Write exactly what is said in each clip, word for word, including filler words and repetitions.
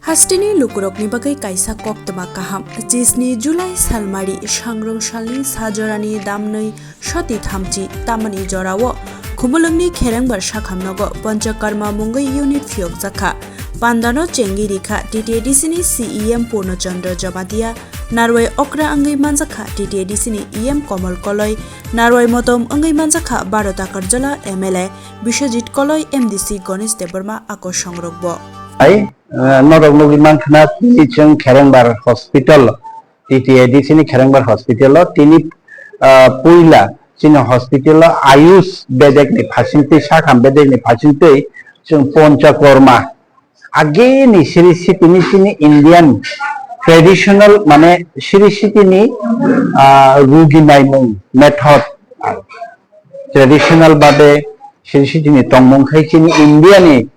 Hasteni lukurokni bagwi kaisa koktwma kaham. Chisni July salmari sangrong salni sajorani damnwi soti thamchi tamani jorao Khumulwngni Kherengbar sakham nogo Panchakarma mungwi unit phiyokjakha. Pandano chengwi rikha T T A D C ni C E M Purno Chandra Jamatia, narwai okra wngwi manjakha T T A D C ni E M Komol Koloi, narwai motom wngwi manjakha Baro Takarjala M L A Biswajit Koloi, M D C Ganesh Debbarma, ako songrokbo. Hai, eh, norok nugwi mankha na tini chwng Kherengbar hospital, T T A D C ni Kherengbar hospital o tini, ah, puila chini hospital o Ayush bedek ni phasingtwi, sakham bedek ni phasingtwi chwng Panchakarma agini siri sitini chini Indian traditional mane siri sitini, ah, rugi naimung method, ah, traditional babe siri sitini tongmung khai chini India ni,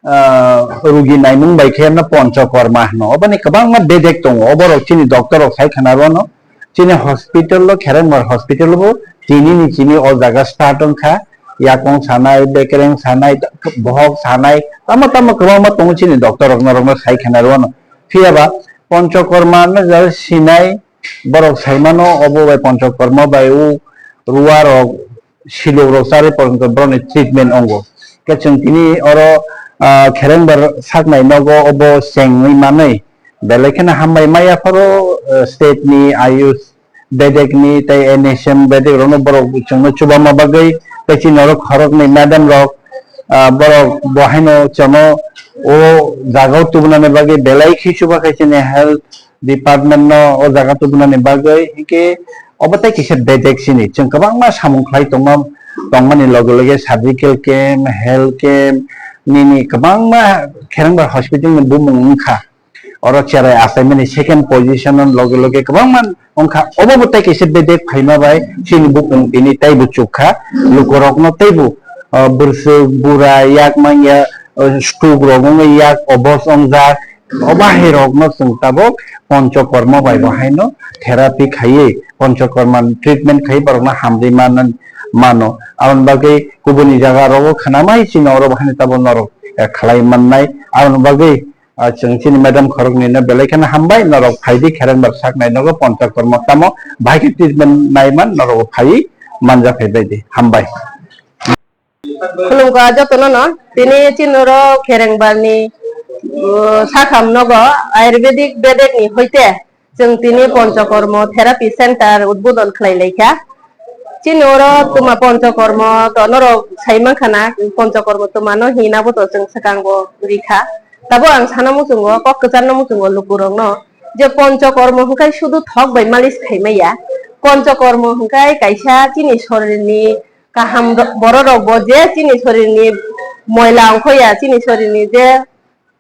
ah, rugi naimung bai khe no Panchakarma hino. Oboni kwbangma bedek tongo. Oborok chini doctor rok sai khana rwno. Chini hospital o, Kherengbar hospital bo tini ni chini o jaga start wngkha. Yakung sanai, bekereng sanai, bohok sanai, tamo tamo kwbangma tongo chini doctor rok norokno sai khana rwno. Phiyaba Panchakarma no jara sinai borok sai mano, obo bai Panchakarma bai o ruwa rok, silok rok charwi porjonto borokni treatment wngo. Khe chwng tini oro, ah, Kherengbar saknai nogo obo chengwi manwi. Belai kheno hambai maya phoro, ah, state ni Ayush bedek ni tei N H M bedek rokno borok chwngno chubama bagwi tei chini oro khoroknwi madam rok, ah, borok bo haino chwngno o jaga o tubunani bagwi belai khe chuba khe chini health department no o jaga tubunani bagwi. Hinkhe obo tei kisa bedek sini chwng kwbangma samung khlai tongma, tongmani loge loge surgical camp, health camp nini kwbangma Kherengbar hospital ni bumung wngkha. Oro cherai achaimani second position no loge loge kwbangma wngkha. Obo bo tei kisa bedek phaima bai chini bukung tini teibo chukha, lukurokno teibo, ah, bwswk, bura, yak manya, ah, stroke rok wngwi yak obos wngjak. Obo hai rokno chwng tabuk Panchakarma bai bo haino therapy khaiwi Panchakarma treatment khaiwi borokno hamrwi man-, mano. Aboni bagwi kubuni jaga rogo khwnamai chini oro bo haino tabuk norok, eh, khlai mannai. Aboni bagwi, ah, chwng chini madam khoroknwino belai kheno hambai, norok phaidi Kherengbar saknai nogo Panchakarma tamo bahai khe treatment naiman norok phaiwi manja phaibaidi. Hambai. Khulumkha jotono no, tini chini oro Kherengbar ni, uh, sakham nogo Ayurvedic bedek ni hoite chwng tini Panchakarma therapy center udbodon khlai laikha. Chini oro tuma Panchakarma to norok sai mankha na, Panchakarma tuma no hina bo to chwng swkang bo rikha. Tabo ang sana muchungo, kok kwcharno muchungo lukurokno je Panchakarma hwnkhe sudu thok bai malis khaimaya. Panchakarma hwnkhe kaisa chini sorirni kaham ro-, bororok bo je chini sorirni moila ongkhoya, chini sorirni je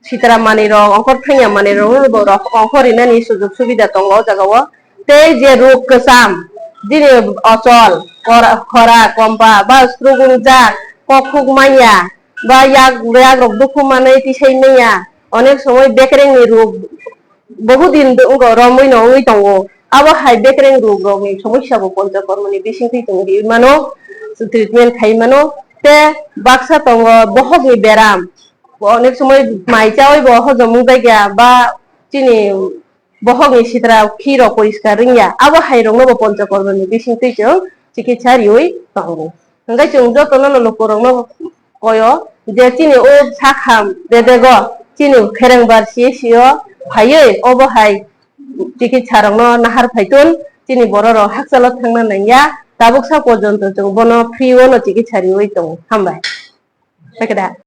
sitra manwirok, ongkhor thangya manwirok, rok ongkhor rinani sujok subida tongo o jagao. Tei je rok kwcham, jini ochol, kora-, khora, kompa, ba stroke wngjak, kok khuk manya, ba yak, yakrok dukhu manwi tisai manya, onek somoi bekerengni rok, Bohut din do-, wngkha romwi no wngwi tongo. Abo hai bekereng rok rokni somosya bo Panchakarma ni bisingtwi chwng riwi mano, treatment khai mano. Tei baksa tongo bohok ni beram, onek somoi mai chawi bo hojom wng jakya ba chini bohok ni sitra khi rok poriskar wngya, abo hai rok no bo Panchakarma ni bisingtwi chwng chikitsa riwi tongo. Hwnkhe chwng jotono no lukurokno koyo je chini o sakham bedego chini Kherengbar C H C o phaiwi obo hai chikitsa rokno nahar phaitun chini bororok hakchalo thangna nangya, tabuk sa porjonto chwng bono free o no chikitsa riwi tongo. Hambai. Ekda.